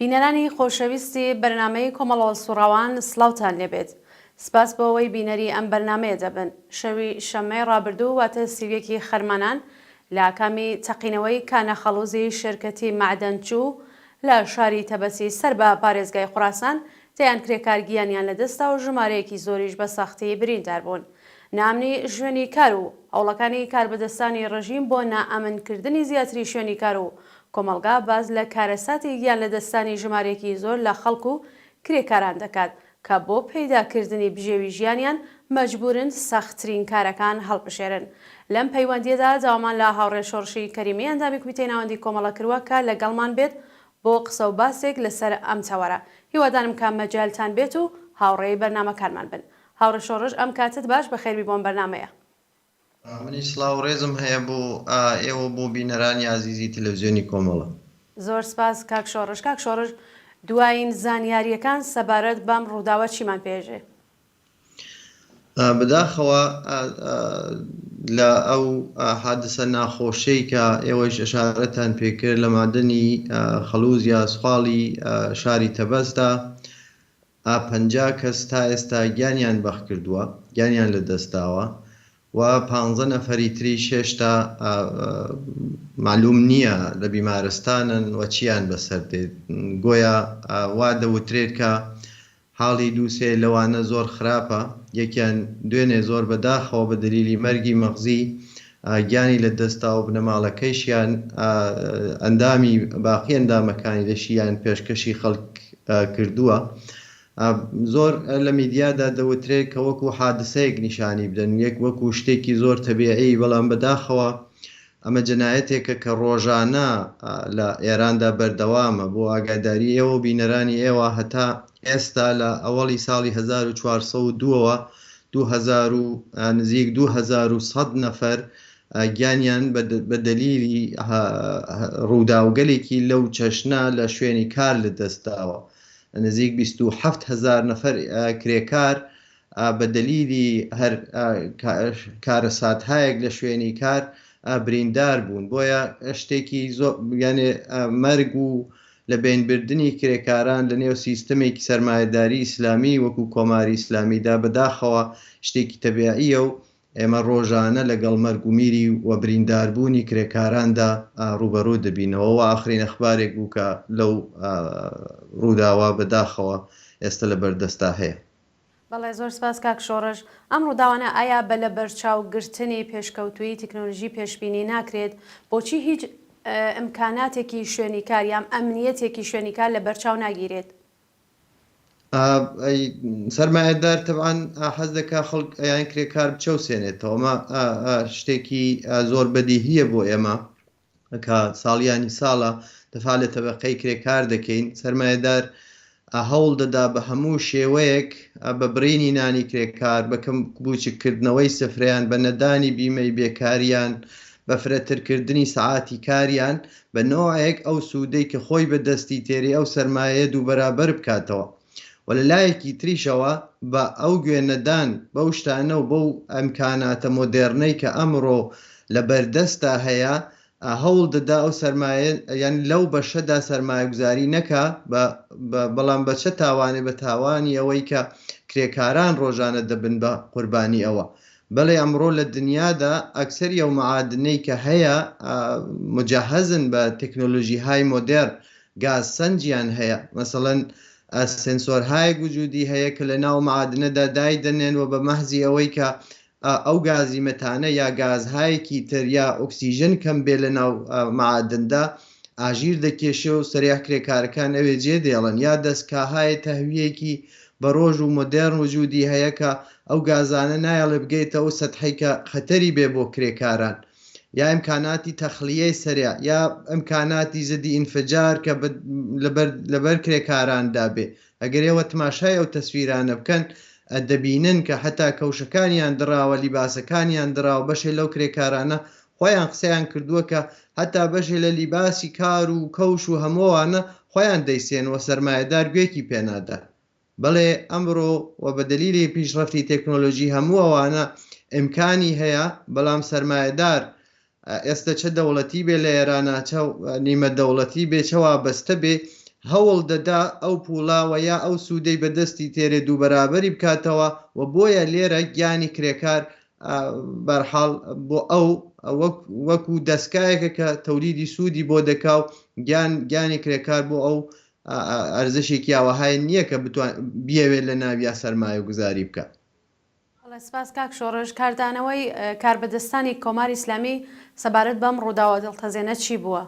بینەرانی خۆشەویستی بەرنامەی کۆمەڵە سوڕاوان سڵاوتان لێبێت. سپاس بۆ ئەوەی بینەری ئەم بەرنامەیە دەبن. شەوی شەممەی ڕابردوو واتە 31 ی خەرمانان لە ئاکامی تەقینەوەی کانە خەڵوزی شرکەتی مەعدەنچوو لە شاری تەبەسی سەر بە پارێزگای خوراسان دەیان کرێکار گیانیان لەدەستدا و ژمارەیەکی زۆریش بە سەختی بریندار بوون. نائەمنی شوێنی کار و هەوڵەکانی کاربەدەستانی ڕژیم بۆ نائەمنکردنی زیاتری شوێنی کار و کۆمەڵگا باس لە کارەساتی گیانلەدەستدانی ژمارەیەکی زۆر لە خەڵک و کرێکاران دەکات کە بۆ پەیداکردنی بژێوی ژیانیان مەجبوورن سەختترین کارەکان هەڵبژێرن. لەم پەیوەندییەدا داوامان لە هاوڕێ شۆڕشی کەریمی ئەندامی کومیتەی ناوەندی کۆمەڵە کرووە کە لەگەڵمان بێت بۆ قسە و باسێک لەسەر ئەم تەوەرە. هیوادارم کە مەجالتان بێت و هاوڕێی بەرنامەکانمان بن. هاوڕێ شۆڕش ئەم کاتەت باش بەخێربی بۆ ئەم بەرنامەیە. منیش سڵاو و ڕێزم هەیە بۆ ئێوە و بۆ بینەرانی ئازیزی تەلەفزیۆنی کۆمەڵە. زۆر سپاس کاک شۆڕش. کاک شۆڕش دوایین زانیارییەکان سەبارەت بەم ڕووداوە چیمان پێ ئێژێ؟ بەداخەوە لە ئەو حادسە ناخۆشەی کە ئێوەیش ئەشارەتان پێ کرد لە مادەنی خەڵووز یا سخاڵی شاری تەبەسدا 50 کەس تا ئێستا گیانیان بەخت کردووە، گیانیان لە دەست داوە و پانزە نەفەری تریش هێشتا مەعلووم نییە لە بیمارستانن و چییان بەسەر دێت. گۆیا وا دەوترێت کە حاڵی دووسێ لەوانە زۆر خراپە، یەکیان دوێنێ زۆر بە داخەوە بە دەلیلی مەرگی مەغزی گیانی لە دەست دا و بنەماڵەکەیشیان ئەندامی باقی ئەندامەکانی لەشیان پێشکەشی خەڵک کردووە. زۆر لە میدیادا دەوترێت کە وەکوو حادسەیەک نیشانی بدەن و یەک وەکوو شتێکی زۆر تەبیعی، بەڵام بەداخەوە ئەمە جەنایەتێکە کە ڕۆژانە لە ئێراندا بەردەوامە. بۆ ئاگاداری ئێوە و بینەرانی ئێوە هەتا ئێستا لە ئەوەڵی ساڵی 1402 ەوە 2000 و نزیک 2100 نەفەر گیانیان بە دەلیلی ڕووداوگەلێکی لەو چەشنە لە شوێنی کار لەدەست داوە. نزیک 27 هەزار نەفەر کرێکار بە دەلیلی هەر کارەساتهایەک لە شوێنی کار بریندار بوون. بۆیە شتێکی زۆر یانێ مەرگ و لە بەین بردنی کرێکاران لە نێو سیستەمێکی سەرمایەداری ئیسلامی وەکوو کۆماری ئیسلامیدا بەداخەوە شتێکی تەبیعییە و ئێمە ڕۆژانە لەگەڵ مەرگ و میری و برینداربوونی کرێکاراندا ڕووبەڕوو دەبینەوە و ئاخرین ئەخبارێک بوو کە لەو ڕووداوە بەداخەوە ئێستە لە بەردەستا هەیە. بەڵێ زۆر سپاس کاک شۆڕش. ئەم ڕووداوانە ئایا بە لەبەرچاو گرتنی پێشکەوتوویی تکنۆلژی پێشبینی ناکرێت؟ بۆچی هیچ ئمکاناتێکی شوێنی کار یان ئەمنیەتێکی شوێنی کار لەبەرچاو ناگیرێت؟ ئەی سەرمایەدار تەبعەن حەز دەکا خەڵک یان کرێکار بچەوسێنێتەوە. ئەمە شتێکی زۆر بەدیهییە بۆ ئێمە کە ساڵیانی ساڵە دەفاع لە تەبەقەی کرێکار دەکەین. سەرمایەدار هەوڵ دەدا بە هەموو شێوەیەک بە بڕینی نانی کرێکار، بە کەم بووچککردنەوەی سفرەیان، بە نەدانی بیمەی بێکاریان، بە فرەترکردنی سەعاتی کاریان، بە نۆعێک ئەو سوودەی کە خۆی بە دەستی تێری ئەو سەرمایەیە دووبەرابەر بکاتەوە و لە لایەکی تریشەوە بە ئەو گوێ نەدان بەو شتانە و بەو ئیمکاناتە مۆدێڕنەی کە ئەمڕۆ لە بەردەستا هەیە هەوڵ دەدا ئەو سەرمایە یان لەو بەشەدا سەرمایەگوزاری نەکا بە بەڵام بە چە تاوانێ بە تاوانی ئەوەی کە کرێکاران ڕۆژانە دەبن بە قوربانی ئەوە بەڵێ ئەمڕۆ لە دنیادا ئەکسەری ئەو مەعادنەی کە هەیە مجەهەزن بە تەکنۆلۆژیهای مۆدێرن، گاز سەنجیان هەیە، مەسەڵەن سێنسۆرهایەک وجودی هەیە کە لە ناو مەعادنەدا دایدەنێن و بە مەحزی ئەوەی کە ئەو گازی مەتانە یا گازهایەکی تر یا ئۆکسیژن کەم بێ لە ناو مەعادندا ئاژیر دەکێشێ و سەریع کرێکارەکان ئەوێ جێ دێڵن یا دەسکاهای تەهویەکی بەڕۆژ و مۆدێرن وجودی هەیە کە ئەو گازانە نایەڵێ بگەیتە ئەو سەتحەی کە خەتەری بێ بۆ کرێکاران یا ئیمکاناتی تەخلیەی سەریع یا ئیمکاناتی زدی ئینفجار کە لەبەر لەبەر کرێکاراندا بێ. ئەگەر ئێوە تماشای ئەو تەسویرانە بکەن دەبینن کە حەتا کەوشەکانیان دڕاوە، لیباسەکانیان دڕاوە، بەشێ لەو کرێکارانە خۆیان قسەیان کردووە کە هەتا بەشێ لە لیباسی کار و کەوش و هەمووانە خۆیان دەیسێن و سەرمایەدار گوێکی پێنادا. بەڵێ ئەمڕۆ و بە دەلیلی پیشڕەفتی تێکنۆلۆژی هەموو ئەوانە ئیمکانی هەیە، بەڵام سەرمایەدار ئێستە چە دەوڵەتی بێ لە ئێرانا چە نیمە دەوڵەتی بێ چە وابەستە بێ. هەوڵ دەدا ئەو پووڵە وە یا ئەو سوودەی بە دەستی تێرێ دووبەرابەری بکاتەوە و بۆیە لێرە گیانی کرێکار بەرحاڵ بۆ ئەو وەک وەکوو دەسکایەکە کە تەولیدی سوودی بۆ دەکا و گیان گیانی کرێکار بۆ ئەو ئەرزشێکی ئاوەهای نییە کە بتوان بیەوێت لە ناویا سەرمایەگوزاری بکا. بەڵێ سپاس کاک شۆڕش. کاردانەوەی کاربەدەستانی کۆماری ئیسلامی سەبارەت بەم ڕووداوە دڵتەزێنە چی بووە؟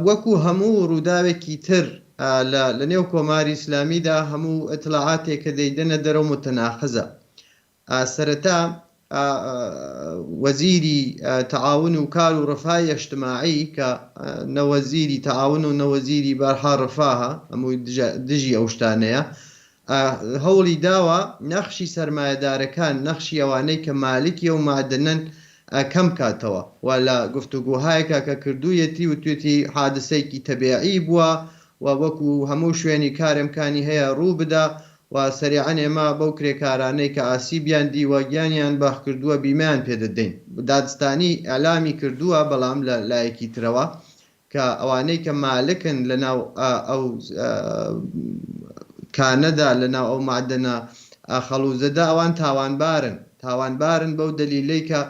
وەکو هەموو ڕووداوێکی تر لە لە نێو کۆماری ئیسلامیدا هەموو ئیتڵاعاتێک کە دەیدەنە دەرەوە موتەناقزە. سەرەتا وەزیری تەعاون و کار و ڕفای ئیجتماعی کە نە وەزیری تەعاون و نە وەزیری بارحا ڕفاهە هەمووی دژی ئەو شتانەیە هەوڵی داوە نەخشی سەرمایەدارەکان، نەخشی ئەوانەی کە مالکی ئەو مەعدەنەن کەم بکاتەوە و لە گفتوگۆهایەکا کە کردوویەتی وتویەتی حادسەیەکی تەبیعی بووە و وەکو هەموو شوێنی کار ئیمکانی هەیە ڕوو بدا و سەریعەن ئێمە بەو کرێکارانەی کە ئاسیبیان دیوە گیانیان بەخکردووە بیمەیان پێ دەدەین. دادستانی ئیعلامی کردووە بەڵام لە لایەکی ترەوە کە ئەوانەی کە مالکن لە ناو ئەو کانەدا لە ناو ئەو مەعدەنە خەڵوزەدا ئەوان تاوانبارن تاوانبارن بەو دەلیلەی کە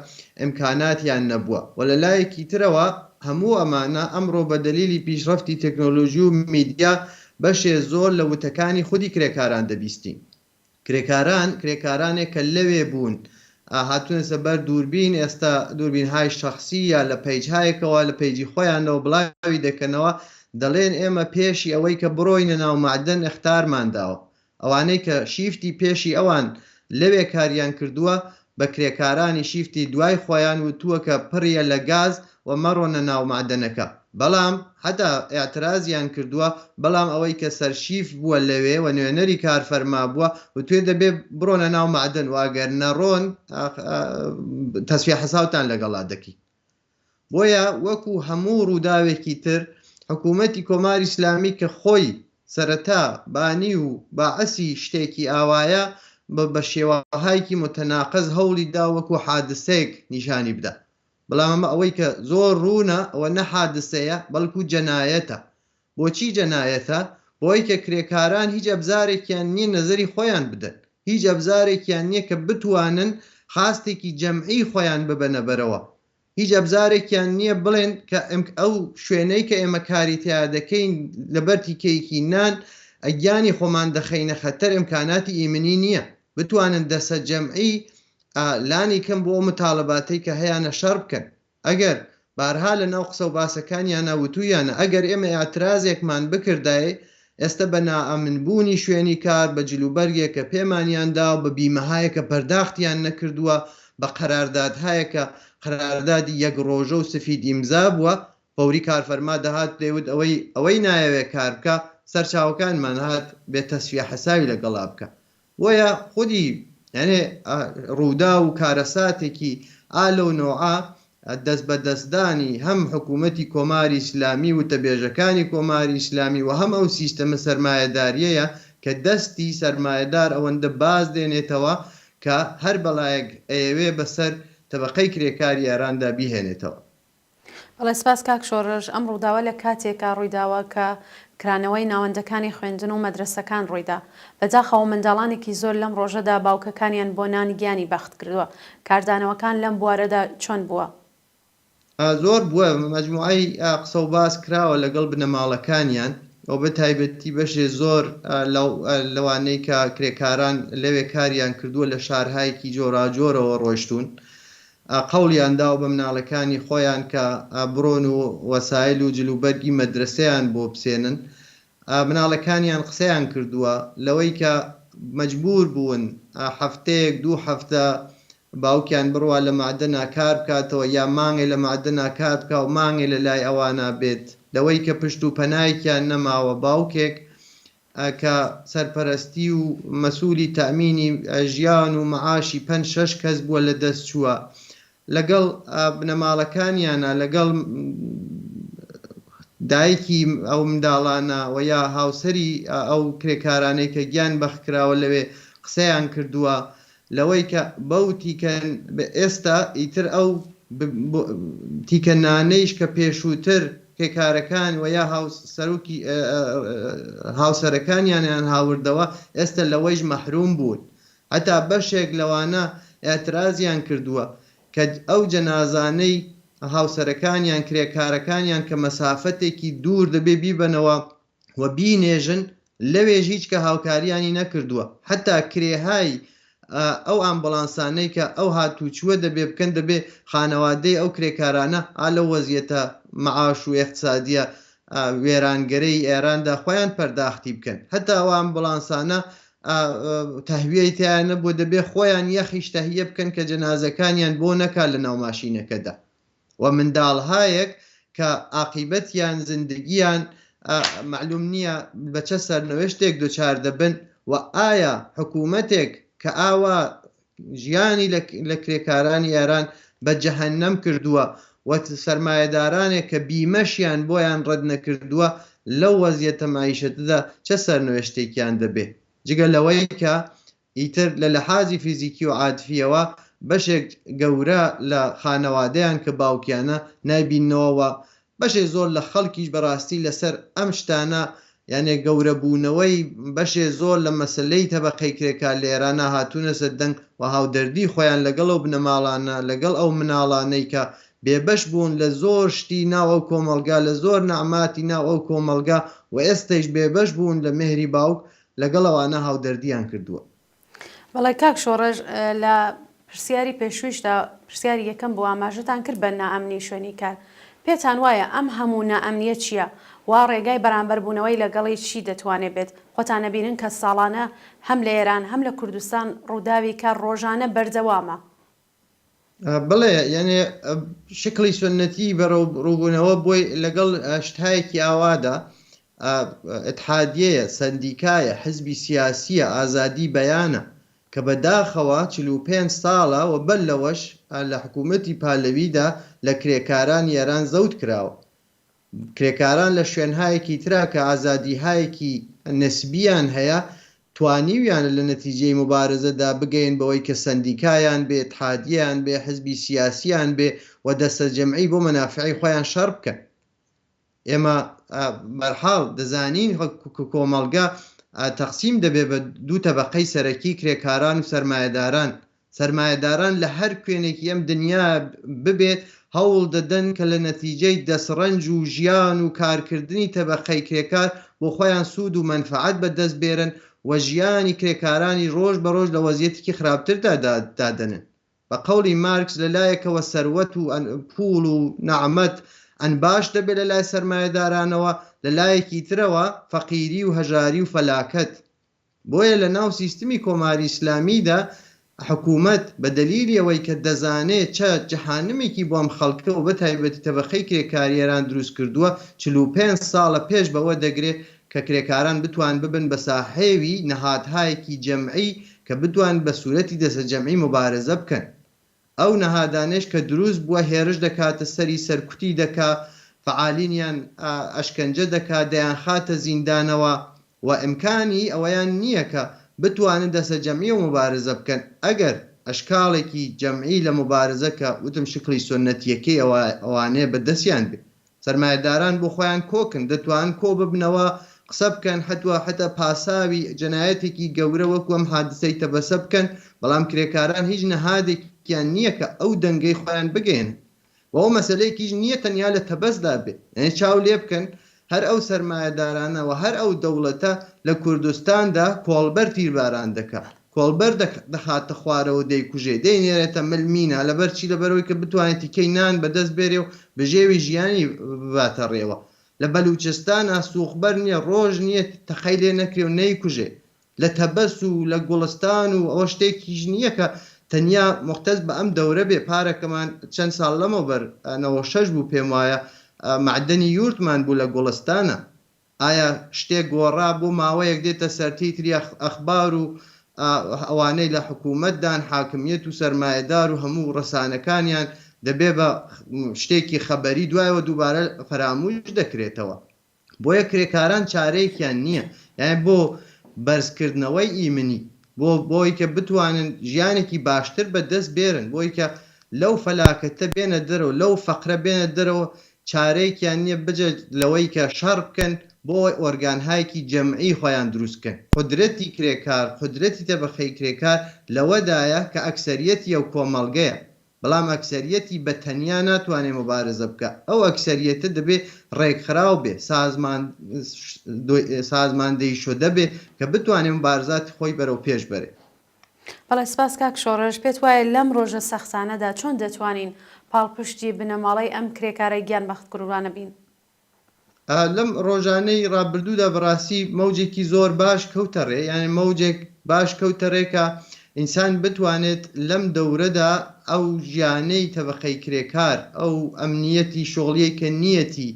ئیمکاناتیان نەبووە و لە لایەکی ترەوە هەموو ئەمانە ئەمڕۆ بە دەلیلی پیشڕەفتی تەکنۆلۆژی و میدیا بەشێ زۆر لە وتەکانی خودی کرێکاران دەبیستین. کرێکاران، کرێکارانێک کە لەوێ بوون هاتوونەتە بەر دووربین، ئێستا دووربینهای شەخسی یا لە پەیجهایەکەوە لە پەیجی خۆیانەوە بڵاوی دەکەنەوە، دەڵێن ئێمە پێشی ئەوەی کە بڕۆینە ناو مەعدەن ئیختارمان داوە. ئەوانەی کە شیفتی پێشی ئەوان لەوێ کاریان کردووە بە کرێکارانی شیفتی دوای خۆیان وتووە کە پڕیە لە گاز و مەڕۆنە ناو مەعدەنەکە بەڵام حەتا ئیعترازیان کردووە بەڵام ئەوەی کە سەرشیف بووە لەوێ و نوێنەری کارفەرما بووە وتوێ دەبێ بڕۆنە ناو مەعدەن و ئەگەر نەڕۆن تەسفیە حەساوتان لەگەڵا دەکەین. بۆیە وەکو هەموو ڕووداوێکی تر حکوومەتی کۆماری ئیسلامی کە خۆی سەرەتا بانی و باعسی شتێکی ئاوایە بە بە شێوەهایکی متناقض هەوڵی دا وەکو حادسەیەک نیشانی بدا بەڵام ئەمە ئەوەی کە زۆر ڕوونە ئەوە نە حادسەیە بەڵکو جەنایەتە بۆچی جەنایەتە؟ بۆی کە کرێکاران هیچ ئەبزارێکیان نیە نەزەری خۆیان بدەن، هیچ ئەبزارێکیان نیە کە بتوانن خواستێکی جەمعی خۆیان ببەنە بەرەوە، هیچ ئەبزارێکیان نیە بڵێن کە ئەو شوێنەی کە ئێمە کاری تیا دەکەین لەبەر تیکەیەکی نان گیانی خۆمان دەخەینە خەتەر ئیمکاناتی ئیمنی نیە بتوانن دەسەجەمعی لانی کەم بۆ ئەو متالەباتەی کە هەیانە شەڕ بکەن. ئەگەر، بارها لە ناو قسە و باسەکانیانا وتوویانە ئەگەر ئێمە ئیعترازێکمان بکردایێ ئێستە بە نائەمن بوونی شوێنی کار، بە جلوبەرگێک کە پێمانیان دا و بە بیمەهایەک کە پەرداختیان نەکردووە، بە قەراردادهایەک کە قەراردادی یەک ڕۆژە و سفید ئیمزا بووە، فەوری کارفەرما دەهات دەیوت ئەوەی ئەوەی نایەوێ کار بکا، سەرچاوەکانمان هات بێ تەسفیە حەساوی لەگەڵا بکە. بۆیە خودی یانێ ڕووداو و کارەساتێکی ئا لەو نەوعە دەست بە دەستدانی هەم حکوومەتی کۆماری ئیسلامی وتەبێژەکانی کۆماری ئیسلامی و هەم ئەو سیستەمە سەرمایەدارییەیە کە دەستی سەرمایەدار ئەوەندە باز دێنێتەوە کە هەر بەڵایەک ئەیەوێ بەسەر تەبەقەی کرێکاری ئێراندا بیهێنێتەوە. بەڵێ سپاس کاک شۆڕش، ئەم ڕووداوە لە کاتێکا ڕوویداوە کە کرانەوەی ناوەندەکانی خوێندن و مەدرەسەکان ڕوویدا. بەداخەوە منداڵانێکی زۆر لەم ڕۆژەدا باوکەکانیان بۆ نان گیانی بەخت کردووە. کاردانەوەکان لەم بوارەدا چۆن بووە؟ زۆر بووە، مەجموعەی قسە و باس کراوە لەگەڵ بنەماڵەکانیان و بە تایبەتی بەشێ زۆر لەوانەی کە کرێکاران لەوێ کاریان کردووە لە شارهایەکی جۆراوجۆرەوە ڕۆیشتوون. قەوڵیان داوە بە مناڵەکانی خۆیان کە بڕۆن و وەسایل و جلوبەرگی مەدرەسەیان بۆ بسێنن. مناڵەکانیان قسەیان کردووە لەوەی کە مەجبوور بوون هەفتەیەک دوو هەفتە باوکیان بڕوا لە مەعدەنا کار بکاتەوە یا مانگێ لە مەعدەنا کار بکا و مانگێ لە لای ئەوانا بێت لەوەی کە پشت و پەنایەکیان نەماوە باوکێک کە سەرپەرەستی و مەسولی تەئمینی ژیان و مەعاشی پەنج شەش کەس بووە لە دەست چووە لەگەڵ بنەماڵەکانیانا لەگەڵ دایکی ئەو منداڵانە و یا هاوسەری ئەو کرێکارانەی کە گیان بەختکراوە لەوێ قسەیان کردووە لەوەی کە بەو تیکە ئێستا ئیتر ئەو تیکە نانەیش کە پێشووتر. کرێکارەکان و یا هاوسەرۆکی هاوسەرەکانیانیان هاوردەوە ئێستە لەوەیش مەحروم بوون. هەتا بەشێک لەوانە ئیعترازیان کردووە کە ئەو جەنازانەی هاوسەرەکانیان کرێکارەکانیان کە مەسافەتێکی دوور دەبێ بیبەنەوە و بینێژن لەوێش هیچ کە هاوکاریانی نەکردووە حەتا کرێهای ئەو ئامبوڵانسانەی کە ئەو هاتووچووە دەبێ بکەن دەبێ خانەوادەی ئەو کرێکارانە ئا لەو وەزیەتە مەعاش و ئێقتسادیە وێرانگەرەی ئێراندا خۆیان پەرداختی بکەن هەتا ئەو ئامبوڵانسانە تەهویەی تیا نەبووە دەبێ خۆیان یەخیش تەهیە بکەن کە جەنازەکانیان بۆ نەکا لە ناو ماشینەکەدا و منداڵهایەک کە ئاقیبەتیان زندگیان مەعلوم نییە بە چە سەرنوێشتێک دوچار دەبن و ئایا حکوومەتێک کە ئاوا ژیانی لە کرێکارانی ئێران بە جەهەنەم کردووە و سەرمایەدارانێک کە بیمەشیان بۆیان ڕەد نەکردووە لەو وەزیەتە مەعیشەتەدا چە سەرنوێشتێکیان دەبێ جگە لەوەی کە ئیتر لە لەحازی فیزیکی و عاتفیەوە بەشێک گەورە لە خانەوادەیان کە باوکیانە نایبیننەوە و بەشێ زۆر لە خەڵکیش بەڕاستی لەسەر ئەم شتانە یانێ گەورە بوونەوەی بەشێ زۆر لە مەسەلەی تەبەقەی کرێکار لە ئێرانا هاتوونەسە دەنگ و هاودەردی خۆیان لەگەڵ ئەو بنەماڵانە لەگەڵ ئەو مناڵانەی کە بێبەش بوون لە زۆر شتی ناو ئەو کۆمەڵگا لە زۆر نەعماتی ناو ئەو کۆمەڵگا و ئێستەیش بێبەش بوون لە مێهری باوک لەگەڵ ئەوانە هاودەردیان کردووە. بەڵێ کاک شۆڕش لە پرسیاری پێشوویشدا پرسیاری یەکەم بوو ئاماژەتان کرد بە نائەمنی شوێنی کار پێتان وایە ئەم هەموو نائەمنیە چییە و ڕێگای بەرامبەربوونەوەی لەگەڵی چی دەتوانێ بێت خۆتان ئەبینن کە ساڵانە هەم لە ئێران هەم لە کوردستان ڕووداوی کار ڕۆژانە بەردەوامە. بەڵێ یانێ شکڵی سوننەتی بەرەو ڕووبوونەوە بۆی لەگەڵ شتهایەکی ئاوادا ئیتحادیەیە، سەندیکایە، حزبی سیاسیە، ئازادی بەیانە کە بە داخەوە 45 ساڵە و بەر لەوەش لە حکوومەتی پالەویدا لە کرێکارانی ئێران زەوت کراوە. کرێکاران لە شوێنهایەکی ترا کە ئازادیهایەکی نسبیان هەیە توانیویانە لە نەتیجەی موبارزەدا بگەین بەوەی کە سەندیکایان بێ، ئیتحادیەیان بێ، حزبی سیاسیان بێ و دەستەجەمعی بۆ مەنافعی خۆیان شەڕ بکەن. ئێمە بەرحاڵ دەزانین کە کۆمەڵگە تەقسیم دەبێ بە دوو تەبەقەی سەرەکی کرێکاران و سەرمایەداران. سەرمایەداران لە هەر کوێنێکی ئەم دنیا ببێت هەوڵ دەدەن کە لە نەتیجەی دەستڕەنج و ژیان و کارکردنی تەبەقەی کرێکار بۆ خۆیان سوود و مەنفەعەت بە دەست بێرن و ژیانی کرێکارانی ڕۆژ بە ڕۆژ لە وەزیەتیکی خراپتردا دادەنن. بە قەوڵی مارکس لە لایەکەوە سەروەت و پووڵ و نەعمەت ئەنباش دەبێت لە لای سەرمایەدارانەوە، لە لایەکی ترەوە فەقیری و هەژاری و فەلاکەت. بۆیە لە ناو سیستمی کۆماری ئیسلامیدا حکوومەت بە دەلیلی ئەوەی کە دەزانێ چە جەهانمێکی بۆ ئەم خەڵکە و بە تایبەتی تەبەقەی کرێکاری ئێران دروست کردووە، 45 ساڵە پێش بەوە دەگرێ کە کرێکاران بتوان ببن بە ساحێوی نەهادهایەکی جەمعی کە بتوان بە سورەتی دەسەجەمعی موبارزە بکەن. ئەو نەهادانەیش کە دروست بووە هێرش دەکاتە سەری سەرکوتی دەکا، فەعالینیان ئەشکەنجە دەکا، دەیانخاتە زیندانەوە و ئیمکانی ئەوەیان نییە کە بتوانن دەسەجەمعی و موبارزە بکەن ئەگەر ئەشکاڵێکی جەمعی لە موبارزە کە وتم شکڵی سوننەتییەکەی ئەوانەیە بە دەستیان بێ. سەرمایەداران بۆ خۆیان کۆکن، دەتوانن کۆ ببنەوە، قسە بکەن، حەتوا حەتا پاساوی جەنایەتێکی گەورە وەکو ئەم حادسەی تەبەسە بکەن، بەڵام کرێکاران هیچ نەهادێکیان نییە کە ئەو دەنگەی خۆیان بگەیەنن. و ئەو مەسەلەیەکیش نییە تەنیا لە تەبەسدا بێ. یانی چاو لێ بکەن هەر ئەو سەرمایەدارانە و هەر ئەو دەوڵەتە لە کوردستاندا کۆڵبەر تیرباران دەکا. کۆڵبەر دەخاتە خوارەوە دەیکوژێ، دەینێرێتە مل مینا، لەبەر چی؟ لەبەرئەوەی کە بتوانێ تیکەی نان بەدەست بێرێ و بژێوی ژیانی بباتە ڕێوە. لە بەلوچستانا سووخبەر نییە، ڕۆژ نییە تەقەی لێ نەکرێ و نەیکوژێ. لە تەبەس و لە گوڵستان و ئەوە شتێکیش نییە کە تەنیا موختەس بە ئەم دەورە بێ، پارەکەمان چەند ساڵ لەمەوبەر، 96 بوو پێم وایە، مەعدەنی یورتمان بوو لە گوڵستانا. ئایا شتێک گۆڕا؟ بۆ ماوەیەک دێتە سەر تیتری ئەخبار و ئەوانەی لە حکوومەتدان، حاکمیەت و سەرمایەدار و هەموو ڕەسانەکانیان دەبێ بە شتێکی خەبەری، دوایەوە دووبارە فەرامووش دەکرێتەوە. بۆیە کرێکاران چارەیەکیان نییە، یانی بۆ بەرزکردنەوەی ئیمنی، بۆ بۆی کە بتوانن ژیانێکی باشتر بە دەست بێرن، بۆی کە لەو فەلاکەتە بێنە دەرەوە، لەو فەقرە بێنە دەرەوە. چارەیەکیان نیە بجە لەوەی کە شەڕ بکەن بۆ ئەوەی ئۆرگانهایەکی جەمعی خۆیان دروست بکەن. قودرەتی کرێکار، قودرەتی تەبەقەی کرێکار لەوەدایە کە ئەکسەریەتی ئەو کۆمەڵگەیە. بەڵام ئەکسەریەتی بە تەنیا ناتوانێ موبارزە بکا. ئەو ئەکسەریەتە دەبێ ڕێکخراو بێ، سازمان سازماندەیی شدە بێ کە بتوانێ موبارزاتی خۆی بەرەو پێش بەرێ. بەڵێ سپاس کاک شۆڕش، پێت وایە لەم ڕۆژە سەختانەدا چۆن دەتوانین پاڵپشتی بنەماڵەی ئەم کرێکارە گیانبەختکردوانە بین؟ لەم ڕۆژانەی ڕابردوودا بەڕاستی مەوجێکی زۆر باش کەوتە ڕێ، یانێ مەوجێک باش کەوتە ڕێ کە ئینسان بتوانێت لەم دەورەدا ئەو ژیانەی تەبەقەی کرێکار، ئەو ئەمنییەتی شوغڵیەی کە نییەتی،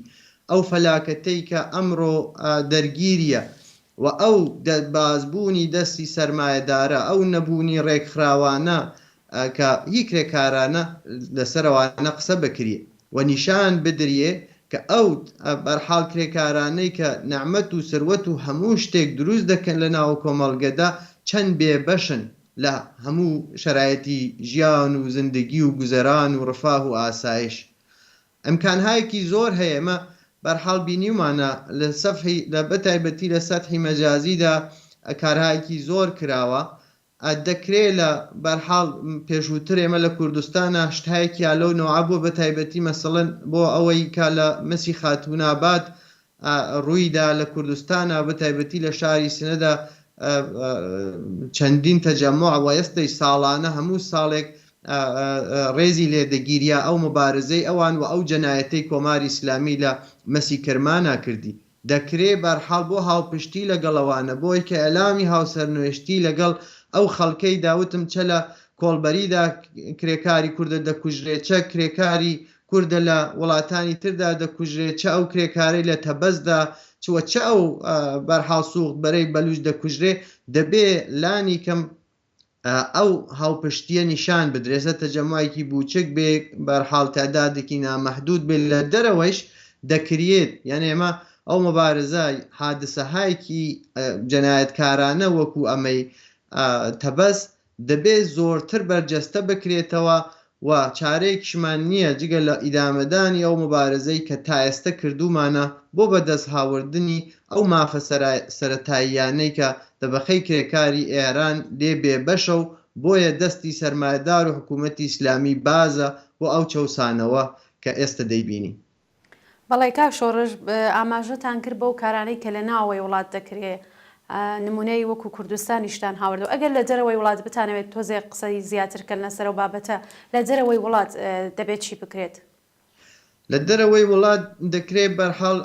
ئەو فەلاکەتەی کە ئەمڕۆ دەرگیریە و ئەو بازبوونی دەستی سەرمایەدارە، ئەو نەبوونی ڕێکخراوانە کە هی کرێکارانە لەسەر ئەوانە قسە بکریێ و نیشان بدریێ کە ئەو بەرحاڵ کرێکارانەی کە نەعمەت و سروەت و هەموو شتێک دروست دەکەن لە ناو کۆمەڵگەدا چەند بێ بەشن لە هەموو شەرایتی ژیان و زندگی و گوزەران و ڕفاه و ئاسایش. ئیمکانهایەکی زۆر هەیە ئێمە بەرحاڵ بینیومانە لە سەفحی لە بەتایبەتی لە سەتحی مەجازیدا کارهایەکی زۆر کراوە دەکرێ لە بەرحاڵ پێشووتر ئێمە لە کوردستانا شتهایەکیا لەو نەوعە بووە بەتایبەتی مەسەڵەن بۆ ئەوەی کە لە مسی خاتووناباد ڕووی دا لە کوردستانا بەتایبەتی لە شاری سنەدا چەندین تەجەموع و ئێستەیش ساڵانە هەموو ساڵێک ڕێزی لێ دەگیریا ئەو موبارزەی ئەوان و ئەو جەنایەتەی کۆماری ئیسلامی لە مەسی کرمانا کردی. دەکرێ بەرحاڵ بۆ هاوپشتی لەگەڵ ئەوانە بۆی کە ئیعلامی هاوسەرنوێشتی لەگەڵ ئەو خەڵکەی دا وتم چە لە کۆڵبەریدا کرێکاری کوردە دەکوژرێ چە کرێکاری کوردە لە وڵاتانی تردا دەکوژرێ چە ئەو کرێکارەی لە تەبەزدا چ وە چە ئەو بەرحاڵ سووختبەرەی بەلووچ دەکوژرێ دەبێ لانی کەم ئەو هاوپشتیە نیشان بدرێ سە تەجەموعێکی بووچک بێ بەرحاڵ تعدادێکی نامەحدود بێ لە دەرەوەیش دەکریێت یعنی ئێمە ئەو مبارزە حادسەهایەکی جەنایەتکارانە وەکو ئەمەی تەبەس دەبێ زۆرتر بەرجەستە بکرێتەوە و چارەیەکیشمان نییە جگە لە ئیدامەدانی ئەو موبارزەی کە تا ئێستە کردوومانە بۆ بەدەستهاوردنی ئەو مافە سەرەتاییانەی کە تەبەقەی کرێکاری ئێران لێ بێبەشە و بۆیە دەستی سەرمایەدار و حکوومەتی ئیسلامی بازە بۆ ئەو چەوسانەوە کە ئێستە دەیبینین. بەڵێ کاک شۆڕش ئاماژەتان کرد بەو کارانەی کە لە ناوەوەی وڵات دەکرێ نمونەی وەکو کوردستانیشتان هاوردەوە ئەگەر لە دەرەوەی وڵات بتانەوێت تۆزێک قسەی زیاتر کەن لەسەر ئەو بابەتە لە دەرەوەی وڵات دەبێت چی بکرێت؟ لە دەرەوەی وڵات دەکرێ بەرحاڵ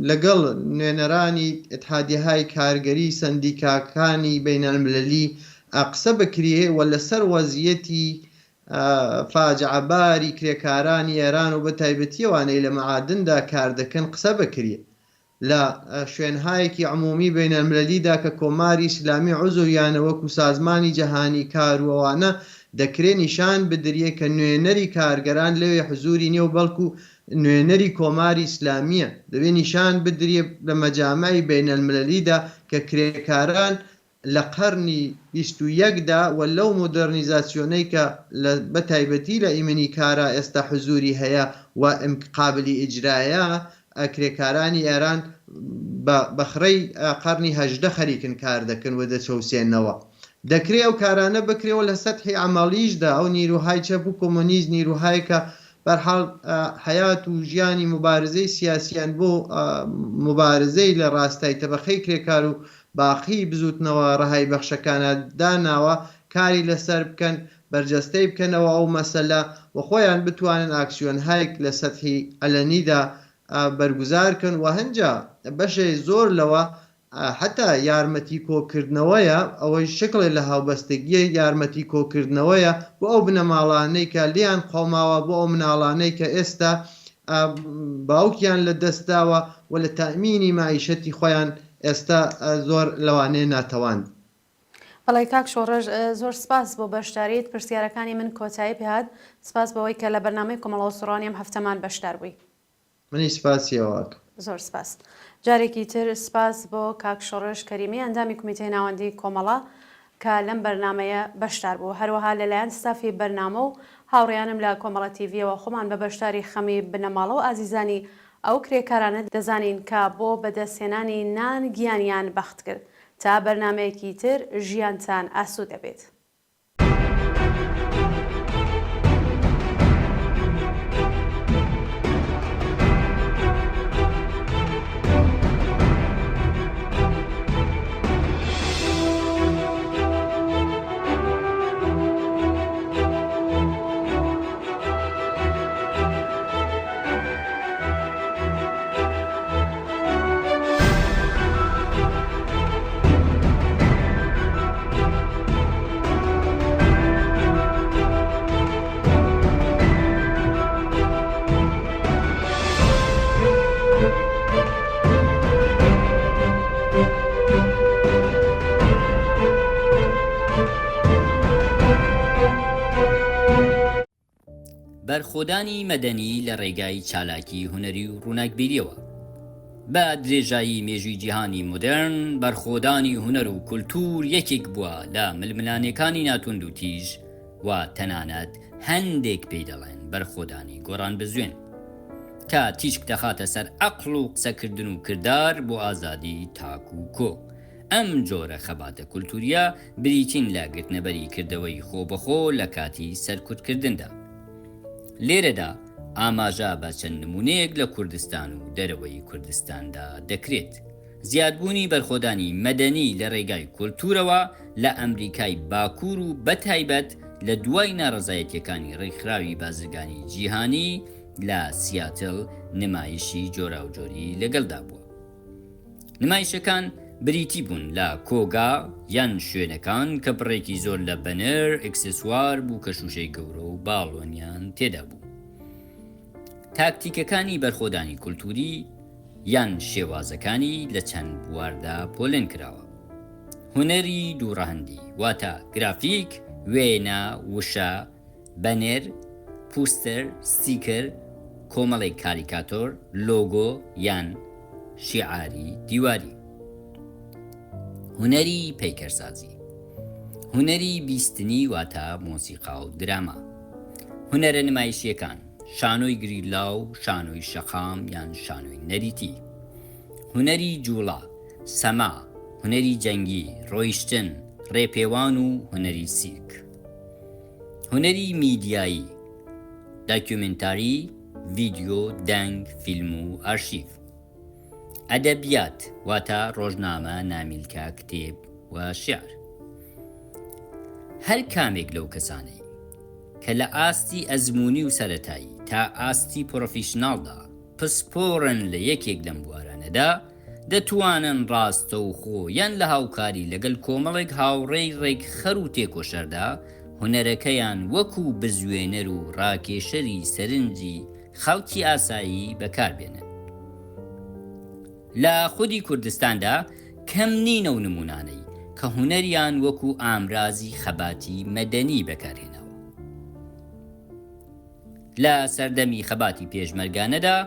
لەگەڵ نوێنەرانی ئیتحادیەهای کارگەری سەندیکاکانی بەینەلملەلی قسە بکریێ و لەسەر وەزیەتی فاجعەباری کرێکارانی ئێران و بەتایبەتی ئەوانەی لە مەعادندا کار دەکەن قسە بکریێ. لە شوێنهایەکی عمومی بەینەلملەلیدا کە کۆماری ئیسلامی عوزویانە وەکو سازمانی جەهانی کار و ئەوانە دەکرێ نیشان بدریێ کە نوێنەری کارگەران لەوێ حزوری نیە و بەڵکو نوێنەری کۆماری ئیسلامیە. دەبێ نیشان بدریێ لە مەجامعی بەینەلملەلیدا کە کرێکاران لە قەرنی 21 دا و لەو مۆدێڕنیزاسیۆنەی کە لە بە تایبەتی لە ئیمنی کارا ئێستا حزووری هەیە و ئمک قابلی ئیجرایە، کرێکارانی ئێران بە بە خڕەی قەرنی 18 خەریکن کار دەکەن و دەچەوسێنەوە. دەکرێ ئەو کارانە بکرێ و لە سەتحی عەمەڵیشدا ئەو نیرووهای چەپ و کۆمۆنیست نیرووهایەکە بەرحاڵ حەیات و ژیانی موبارزەی سیاسیان بۆ موبارزەی لە ڕاستای تەبەقەی کرێکار و باقی بزوتنەوە ڕەهای بەخشەکانە داناوە کاری لەسەر بکەن بەرجەستەی بکەنەوە ئەو مەسەلە و خۆیان بتوانن ئاکسیۆنهایک لە سەتحی عەلەنیدا بەرگوزار کەن و هەنجا بەشێ زۆر لەوە حەتا یارمەتی کۆکردنەوەیە ئەوەیش شکڵێ لە هاوبەستگیە یارمەتی کۆکردنەوەیە بۆ ئەو بنەماڵانەی کە لێیان قەوماوە بۆ ئەو مناڵانەی کە ئێستا باوکیان لە دەست داوە و لە تەئمینی مەعیشەتی خۆیان ئێستا زۆر لەوانەیە ناتەوان. بەڵێ کاک شۆڕش زۆر سپاس بۆ بەشداریت پرسیارەکانی من کۆتایی پێهات سپاس بەوەی کە لە بەرنامەی کۆمەڵەوە سوڕانی ئەم هەفتەمان بەشدار بووی. منیش سپاسی ئەوە ئەکەم. زۆر سپاس. جارێکی تر سپاس بۆ کاک شۆڕش کەریمی ئەندامی کومیتەی ناوەندی کۆمەڵە کە لەم بەرنامەیە بەشدار بوو. هەروەها لە لایەن ستافی بەرنامە و. هاوڕێیانم لە کۆمەڵە تیڤیەوە خۆمان بە بەشداری خەمی بنەماڵە و ئازیزانی ئەو کرێکارانە دەزانین کە بۆ بەدەستهێنانی نان گیانیان بەخت کرد. تا بەرنامەیەکی تر ژیانتان ئاسوودە بێت. بەرخۆدانی مەدەنی لە ڕێگای چالاکی هونەری و ڕووناکبیریەوە. بە درێژایی مێژووی جیهانی مۆدێرن، بەرخۆدانی هونەر و کولتوور یەکێک بووە لە ململانێکانی ناتوندوتیژ و تەنانەت هەندێک پێی دەڵێن بەرخۆدانی گۆڕانبزوێن کە تیشک دەخاتە سەر عەقڵ و قسەکردن و کردار بۆ ئازادی تاک و کۆ. ئەم جۆرە خەباتە کولتوورییە بریتین لە گرتنەبەری کردەوەی خۆبەخۆ لە کاتی سەرکوتکردندا. لێرەدا ئاماژە بە چەند نموونەیەک لە کوردستان و دەرەوەی کوردستاندا دەکرێت. زیادبوونی بەرخۆدانی مەدەنی لە ڕێگای کولتوورەوە لە ئەمریکای باکوور و بەتایبەت لە دوای ناڕەزایەتییەکانی ڕێکخراوی بازرگانی جیهانی لە سیاتل نمایشی جۆراوجۆری لەگەڵدا بووە. نمایشەکان بریتی بوون لە کۆگا یان شوێنەکان کە بڕێکی زۆر لە بەنەر، ئیکسسوار، بووکە شووشەی گەورە و باڵۆنیان تێدا بوو. تاکتیکەکانی بەرخۆدانی کولتووری یان شێوازەکانی لە چەند بواردا پۆلێن کراوە. هونەری دووڕەهەندی، واتە گرافیک، وێنە، وشە، بەنێر، پوستەر، ستیکەر، کۆمەڵێک کاریکاتۆر، لۆگۆ یان شیعاری دیواری. هونەری پەیکەرسازی. هونەری بیستنی واتە مۆسیقا و دراما. هونەرە نمایشییەکان، شانۆی گریلا و شانۆی شەقام یان شانۆی نەریتی. هونەری جووڵە، سەما، هونەری جەنگی، ڕۆیشتن، ڕێپێوان و هونەری سیرک. هونەری میدیایی، داکیومێنتاری، ڤیدیۆ، دەنگ، فیلم و ئارشیڤ. ئەدەبیات، واتە ڕۆژنامە، نامیلکە، کتێب و شیعر. هەر کامێک لەو کەسانەی کە لە ئاستی ئەزموونی و سەرەتایی تا ئاستی پرۆفیشناڵدا پسپۆڕن لە یەکێک لەم بوارانەدا، دەتوانن ڕاستەوخۆ یان لە هاوکاری لەگەل کۆمەڵێک هاوڕێی ڕێکخەر و تێکۆشەردا هونەرەکەیان وەکو بزوێنەر و ڕاکێشەری سەرنجی خەڵکی ئاسایی بەکاربێنن. لە خودی کوردستاندا کەم نین ئەو نمونانەی کە هونەریان وەکو ئامرازی خەباتی مەدەنی بەکارهێناوە. لە سەردەمی خەباتی پێشمەرگانەدا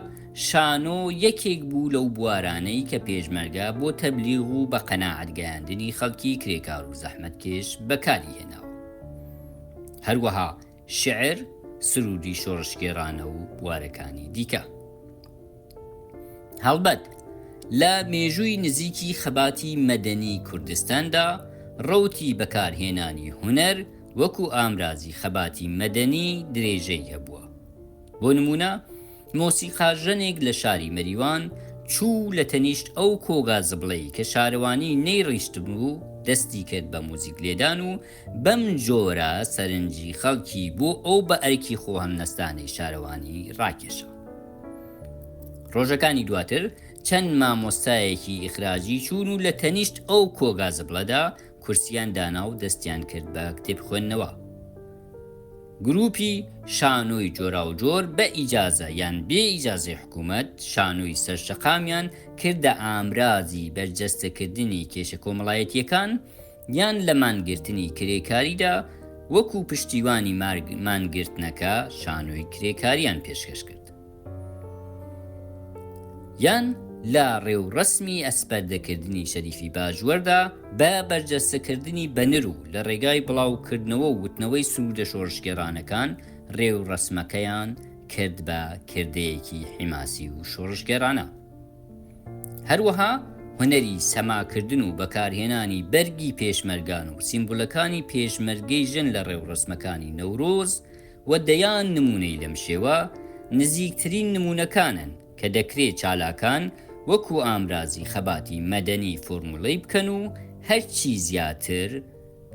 شانۆ یەکێک بوو لەو بوارانەی کە پێشمەرگە بۆ تەبلیغ و بە قەناعەت گەیاندنی خەڵکی کرێکار و زەحمەتکێش بەکاری هێناوە. هەروەها شیعر، سروودی شۆڕشگێڕانە و بوارەکانی دیکە. هەڵبەت لە مێژووی نزیکی خەباتی مەدەنی کوردستاندا ڕەوتی بەکارهێنانی هونەر وەکو ئامرازی خەباتی مەدەنی درێژەی هەبووە. بۆ نموونە مۆسیقاژەنێک لە شاری مەریوان چوو لە تەنیشت ئەو کۆگا زبڵەی کە شارەوانی نەیڕیشتبوو دەستی کرد بە موزیک لێدان و بەم جۆرە سەرنجی خەڵکی بۆ ئەو بە ئەرکی خۆهەمنەستانەی شارەوانی ڕاکێشا. ڕۆژەکانی دواتر چەند مامۆستایەکی ئیخراجی چوون و لە تەنیشت ئەو کۆگا زبڵەدا کورسیان دانا و دەستیان کرد بە کتێب خوێندنەوە. گروپی شانۆی جۆراوجۆر بە ئیجازە یان بێ ئیجازەی حکوومەت شانۆی سەر شەقامیان کردە ئامرازی بەرجەستەکردنی کێشە کۆمەڵایەتییەکان یان لە مانگرتنی کرێکاریدا وەکو پشتیوانی مانگرتنەکە شانۆی کرێکاریان پێشکەش کرد. یان لە ڕێوڕەسمی ئەسپەردەکردنی شەریفی باجوەردا بە بەرجەستەکردنی بەنر و لە ڕێگای بڵاوکردنەوە و وتنەوەی سروودە شۆڕشگێڕانەکان. ڕێوڕەسمەکەیان کرد بە کردەیەکی حیماسی و شۆڕشگێڕانە. هەروەها هونەری سەماکردن و بەکارهێنانی بەرگی پێشمەرگان و سیمبولەکانی پێشمەرگەی ژن لە ڕێوڕەسمەکانی نەورۆز و دەیان نموونەی لەم شێوە، نزیکترین نموونەکانن کە دەکرێ چالاکان وەکوو ئامرازی خەباتی مەدەنی فۆرموڵەی بکەن و هەرچی زیاتر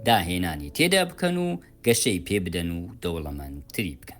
داهێنانی تێدا بکەن و گەشەی پێ بدەن و دەوڵەمەندتری بکەن.